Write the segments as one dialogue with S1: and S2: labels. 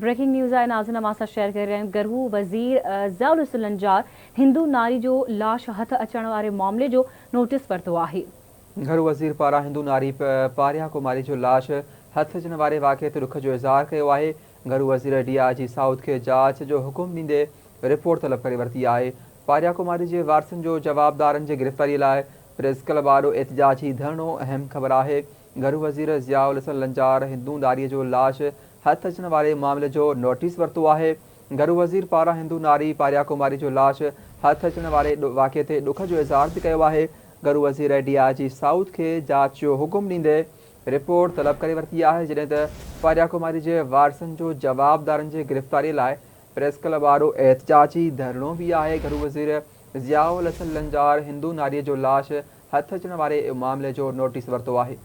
S1: Breaking news آهي ناظرين اوهان سان شيئر ڪري رهيا آهيون گهرو وزير ضياء الحسن لنجار هندو ناري جو لاش هٿ اچڻ واري معاملي جو نوٽيس ورتو آهي.
S2: گهرو وزير پاران هندو ناري پاريا ڪماري جو لاش هٿ اچڻ واري واقعي تي ڏک جو اظهار ڪيو آهي. گهرو وزير ڊي I جي سائوٿ کي جاچ جو حڪم ڏيندي رپورٽ طلب ڪري ورتي آهي. پاريا ڪماري جي وارثن جو جوابدارن جي گرفتاري لاء پريس ڪلب آڏو احتجاجي ڌرڻو اهم خبر آهي. گهرو وزير ضياء الحسن لنجار هندو ناري جو لاش هٿ اچڻ واري معاملي جو نوٽيس ورتو آهي. گهرو وزير پاران هندو ناري پاريا ڪماري جو لاش هٿ اچڻ واري واقعي تي ڏک جو اظهار به ڪيو آهي. گهرو وزير ڊي I جي سائوٿ کي جاچ جو حڪم ڏيندي رپورٽ طلب ڪري ورتي آهي جڏهن ته پاريا ڪماري جي وارثن جو جوابدارن جي گرفتاري لاء پريس ڪلب آڏو احتجاجي ڌرڻو به آهي. گهرو وزير ضياء الحسن لنجار هندو ناري جو لاش هٿ اچڻ واري معاملي جو نوٽيس ورتو آهي.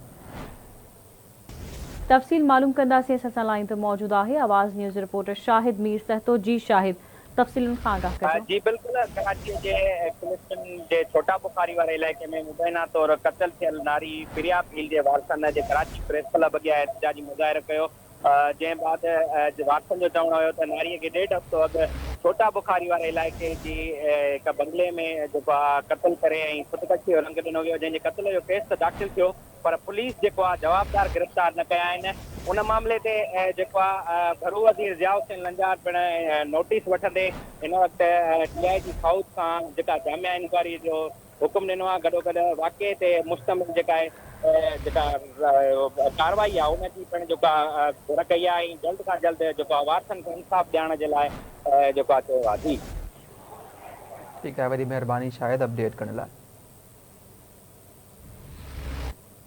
S1: تفصيل معلوم ڪنداسين اسان سان لائين تي موجود آهي آواز نيوز رپورٽر شاهد مير سهتو جي شاهد تفصيلن کان آگاهه ڪجو.
S3: جي بلڪل ڪراچي جي ڪلفٽن جي ڇوٽا بخاري واري علائقي ۾ مبينا طور قتل ٿيل ناري پريا ڀيل جي وارثن اڄ ڪراچي پريس ڪلب اڳيان احتجاجي مظاهرو ڪيو جنهن بعد وارثن جو چوڻ هيو ته ناري کي ڏيڍ هفتو اڳ ڇوٽا بخاري واري علائقي جي هڪ بنگلي ۾ جيڪو آهي قتل ڪري ۽ خودڪشي جو رنگ ڏنو ويو جنهن جي قتل جو ڪيس ته داخل ٿيو پر پوليس جيڪو آ جوابدار گرفتار نه ڪيا آهن ان معاملي تي جيڪو آ گهرو وزير ضياء حسين لنجار پڻ نوٽيس وٺندي هن وقت ڊي I جي سائوٿ کان جيڪا جامع انڪوائري جو حڪم ڏنو آ گڏوگڏ واقعي تي مشتمل جيڪا آهي جيڪا ڪارروائي آ ان جي پڻ جيڪو آ گهر ڪئي آ ۽ جلد کان جلد جيڪو آ وارثن کي انصاف ڏيارڻ جي لاء جيڪو آ چيو آ جي.
S2: ٺيڪ آهي وڏي مهرباني شاهد اپڊيٽ ڪرڻ لاء.